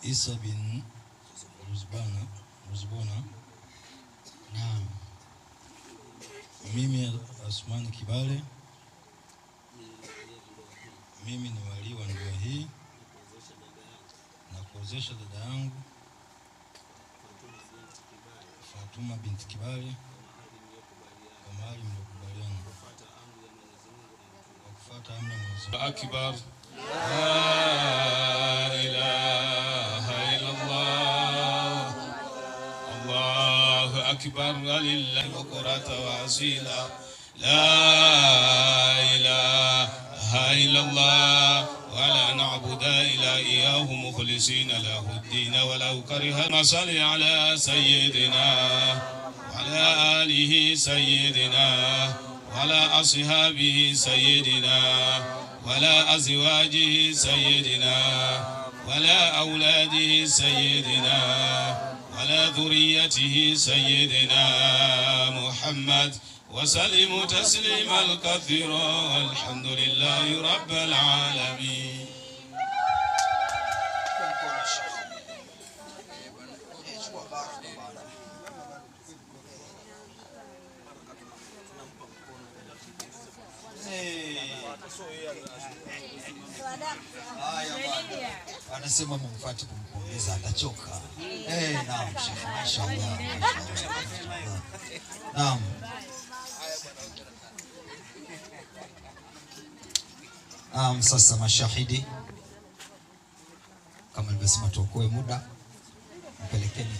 Isa bin Ruzbana, Ruzbona. Naam. Mimi Asmani Kibale, mimi ni walii wa ndoa hii na kuozesha dada yangu Fatuma binti Kibale kwa mahali mliokubaliana kwa kufuata amri ya Mwenyezi Mungu. أكبر لا إله إلا الله الله أكبر لله بكرة وأصيلا لا إله إلا الله ولا نعبد إلا إياه مخلصين له الدين ولو كره. ما صل على سيدنا وعلى آله سيدنا وعلى أصحابه سيدنا وعلى أزواجه سيدنا وعلى أولاده سيدنا وعلى ذريته سيدنا محمد وسلم تسليما كثيرا والحمد لله رب العالمين. Anasema mumfuate kumpongeza atachoka. Naam Sheikh, mashaallah. Naam. Naam, sasa mashahidi kama nilivyosema tuokoe muda, mpelekeni.